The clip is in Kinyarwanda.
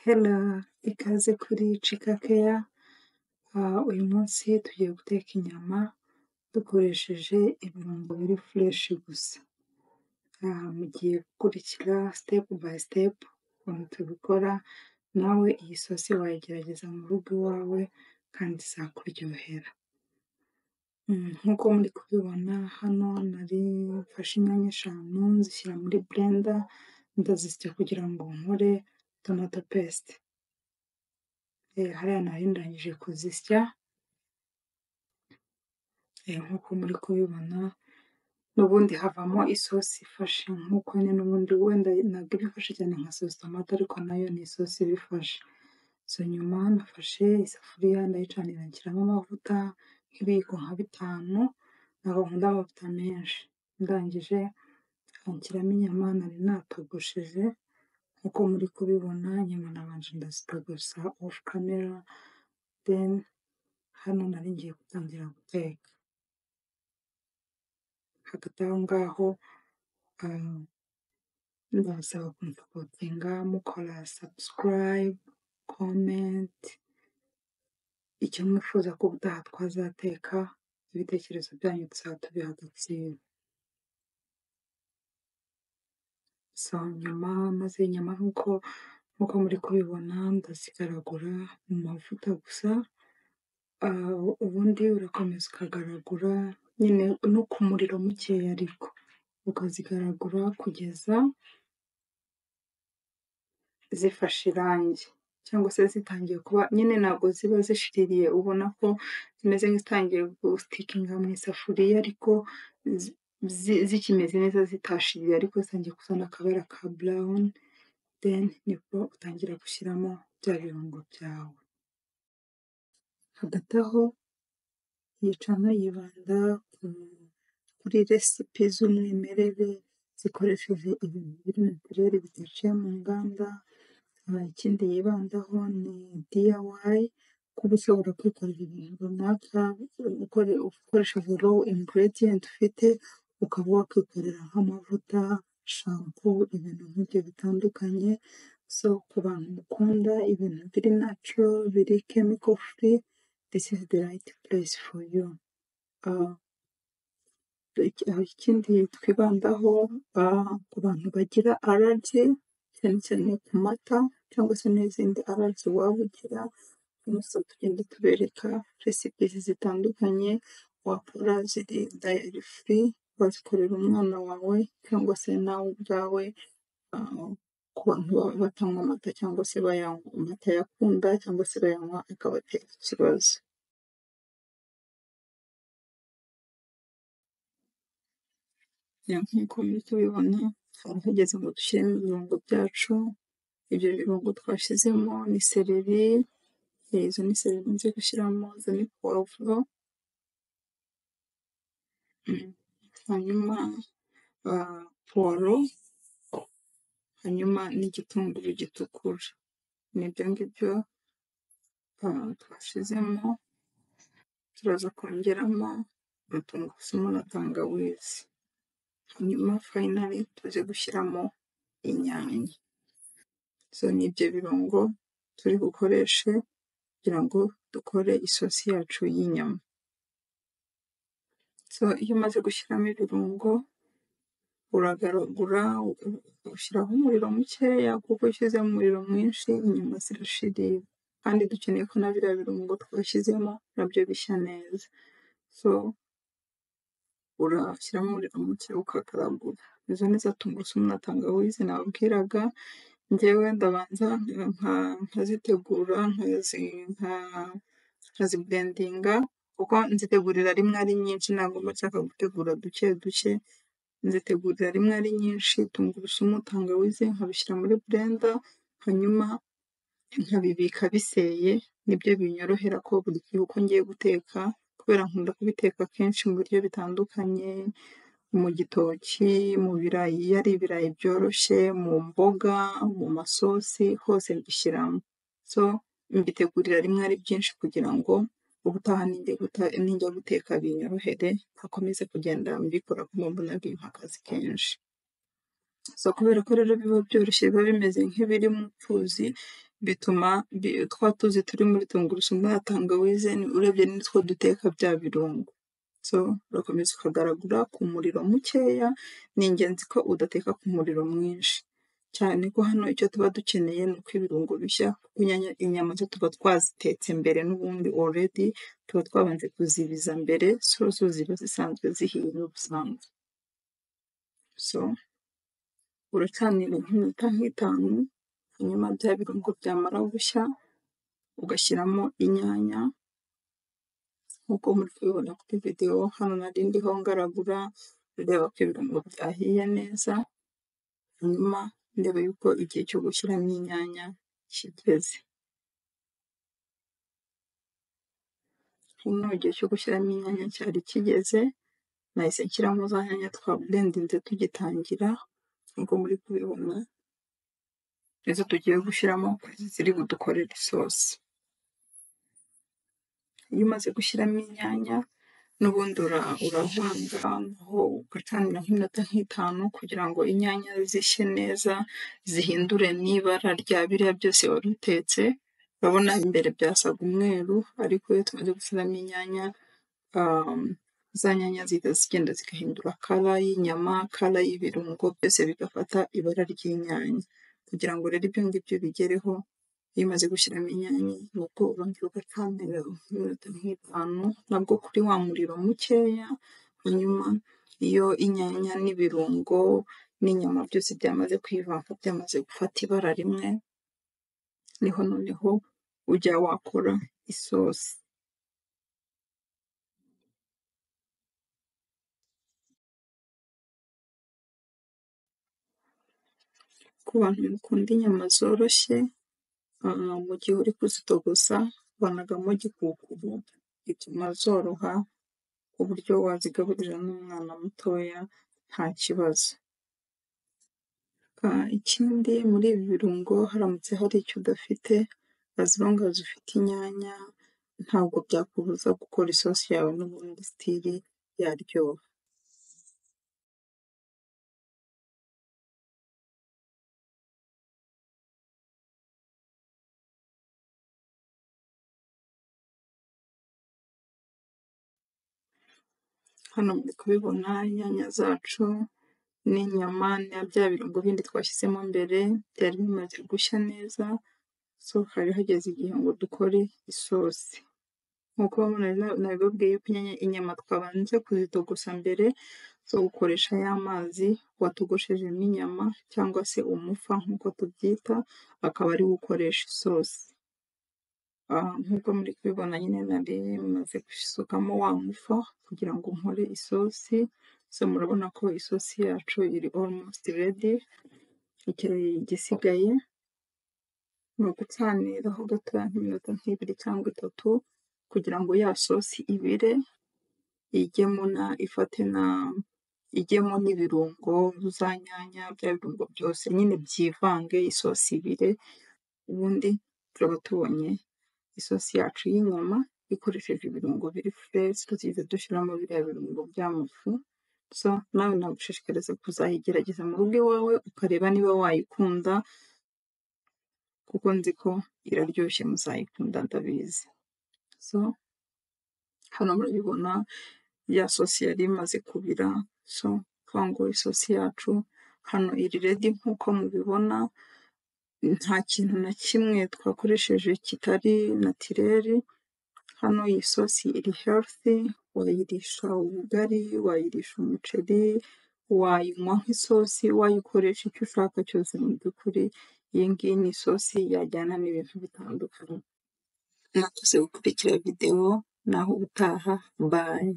Hello, ikaze kuri Chica Care, uyu munsi tugiye guteka inyama dukoresheje ibirungo biri fresh gusa. Mugiye gukurikira step by step ukuntu tubikora, nawe iyi sosi wayigerageza mu rugo iwawe kandi izakuryohera. Nk'uko muri kubibona hano nari mfashe inyanya eshanu nzishyira muri blender ndazisya kugira ngo nkore tomato paste. Hariya nari ndangije kuzisya, nk'uko muri kubibona n'ubundi havamo isosi ifashe nk'uko nyine n'ubundi wenda ntabwo iba ifashe cyane nka sauce tomate ariko nayo ni isosi iba ifashe. So nyuma nafashe isafuriya ndayicanira nshyiramo amavuta nk'ibiyiko nka bitanu, ntabwo nkunda amavuta menshi. Ndangije nshyiramo inyama nari natogosheje nk'uko muri kubibona, inyama nabanje ndazitogosa off camera, then hano nari ngiye gutangira guteka. Hagati aho ngaho ndabasaba kunsupportinga mukora subscribe, comment, icyo mwifuza ko ubutaha twazateka, ibitekerezo byanyu tuzaba tubiha agaciro. So nyuma maze inyama nk'uko muri kubibona ndazigaragura mu mavuta gusa, ubundi urakomeza ukagaragura nyine no ku muriro mukeya ariko, ukazigaragura kugeza zifashe irangi cyangwa se zitangiye kuba nyine ntabwo ziba zishiririye ubona ko zimeze nk'izitangiye gustickinga mu isafuriya ariko zikimeze neza zitashiririye ariko zitangiye kuzana akabara ka brown, then nibwo utangira gushyiramo bya birungo byawe. Hagati aho iyi channel yibanda kuri recipe z'umwimerere zikoresheje ibintu biri naturel bidaciye mu nganda, ikindi yibandaho ni DIY, kuba ushobora kwikorera ibintu runaka ukoresheje raw ingredient ufite, ukaba wakwikorera nk'amavuta, shampoo, ibintu nk'ibyo bitandukanye. So ku bantu mukunda ibintu biri natural, biri chemical free, this is the right place for you. Ikindi twibandaho ku bantu bagira allergy cyane cyane ku mata cyangwa se n'izindi allergy waba ugira, tugenda tubereka recipes zitandukanye wakora ziri dairy free, wazikorera umwana wawe cyangwa se nawe ubwawe, ku bantu baba batanywa amata cyangwa se bayanywa batayakunda cyangwa se bayanywa akabatera ikibazo. Nk'uko muri kubibona hari hageze ngo dushyiremo ibirungo byacu, ibyo birungo twashyizemo ni céleri, izo ni céleri nzi gushyiramo, izo ni poivron, hanyuma puwaro, hanyuma n'igitunguru gitukura. Ni ibyo ngibyo twashyizemo, turaza kongeramo na tungurusumu na tangawizi. Hanyuma finally tuze gushyiramo inyanya. So ni ibyo birungo turi bukoreshe kugira ngo dukore isosi yacu y'inyama. So iyo umaze gushyiramo ibirungo uragaragura, ushyiraho umuriro mukeya kuko iyo ushyizemo umuriro mwinshi inyama zirashirira, kandi dukeneye ko na biriya birungo twashyizemo nabyo bishya neza. So urashyiramo umuriro muke ukagaragura. Izo ni za tungurusumu na tangawizi nababwiraga, njyewe ndabanza nkazitegura nkaziblendinga kuko nzitegurira rimwe ari nyinshi ntabwo mba nshaka gutegura duke duke, nzitegurira rimwe ari nyinshi, tungurusumu, tangawizi nkabishyira muri blender, hanyuma nkabibika biseye, nibyo binyorohera ko buri gihe uko ngiye guteka, kubera nkunda kubiteka kenshi mu biryo bitandukanye, mu gitoki, mu birayi iyo ari ibirayi byoroshye, mu mboga, mu masosi, hose mbishyiramo. So mbitegurira rimwe ari byinshi kugira ngo ubutaha ninjya guteka binyorohere, ntakomeze kugenda mbikora kuko mbona bimpa akazi kenshi. So kubera ko rero biba byoroshye biba bimeze nk'ibiri mu tuzi, Bituma twa tuzi turi muri tungurusumu na tangawize, urebye nitwo duteka bya birungo. So urakomeza ukagaragura ku muriro mukeya, ni ingenzi ko udateka ku muriro mwinshi. Cyane ko hano icyo tuba dukeneye ni uko ibirungo bishya, kuko inyama zo tuba twazitetse mbere n'ubundi already, tuba twabanje kuzibiza mbere, so zo ziba zisanzwe zihiye n'ubusanzwe. So uracanira nk'iminota nk'itanu, hanyuma bya birungo byamara gushya, ugashyiramo inyanya, nk'uko muri kubibona kuri videwo, hano nari ndiho ngaragura, ndeba ko ibirungo byahiye neza, hanyuma ndeba yuko igihe cyo gushyiramo inyanya kigeze. Hano igihe cyo gushyiramo inyanya cyari kigeze, nahise nshyiramo za nyanya twaburendinze tugitangira, nk'uko muri kubibona, nizo tugiye gushyiramo ziri budukorere isosi. Iyo umaze gushyiramo inyanya, n'ubundi uravanga, naho ugacanira nk'iminota nk'itanu kugira ngo inyanya zishye neza, zihindure n'ibara rya biriya byose wari utetse. Urabona imbere byasaga umweru, ariko iyo tumaze gushyiramo inyanya, za nyanya zihita zigenda zigahindura color y'inyama, color y'ibirungo, byose bigafata ibara ry'inyanya. Kugira ngo rero ibyo ngibyo bigereho, iyo umaze gushyiramo inyanya, nabwo urongera ugacanira nk'iminota nk'itanu, nabwo kuri wa muriro mukeya, hanyuma iyo inyanya n'ibirungo n'inyama byose byamaze kwivanga, byamaze gufata ibara rimwe, niho noneho ujya wakora isosi. Ku bantu mukunda inyama zoroshye, mu gihe uri kuzitogosa uvanagamo gikukuru, bituma zoroha ku buryo wazigaburira n'umwana mutoya nta kibazo. Ikindi muri ibi birungo haramutse hari icyo udafite, as long as ufite inyanya, ntabwo byakubuza gukora isosi yawe n'ubundi still yaryoha. Hano muri kubibona inyanya zacu n'inyama na bya birungo bindi twashyizemo mbere byari bimaze gushya neza, so hari hageze igihe ngo dukore isosi. Nk'uko nabibabwiye yuko inyama twabanje kuzitogosa mbere, so ukoresha ya mazi watogoshejemo inyama cyangwa se umufa nk'uko tubyita, akaba ariwo ukoresha isosi. Nk'uko muri kubibona nyine nari maze gusukamo wa mufa kugira ngo nkore isosi, so murabona ko isosi yacu iri almost ready, igisigaye ni ugucaniraho gatoya nk'iminota nk'ibiri cyangwa itatu, kugira ngo ya sosi ibire, ijyemo na ifate na ijyemo n'ibirungo, za nyanya, bya birungo byose nyine byivange, isosi ibire, ubundi turaba tubonye isosi yacu y'inyama ikoresheje ibirungo biri fresh, tutigeze dushyiramo biriya birungo by'amafu. So nawe nagushishikariza kuzayigerageza mu rugo iwawe, ukareba niba wayikunda, kuko nzi ko iraryoshye muzayikunda ndabizi. So hano murabibona ya sosi yari imaze kubira, so kuvuga ngo isosi yacu hano iri ready nk'uko mubibona, nta kintu na kimwe twakoresheje kitari naturel, hano iyi sosi iri healthy, wayirisha ubugari, wayirisha umuceri, wayinywa nk'isosi, wayikoresha icyo ushaka cyose mu by'ukuri, iyi ngiyi ni isosi yajyana n'ibintu bitandukanye. Mwakoze gukurikira videwo, naho ubutaha, bye.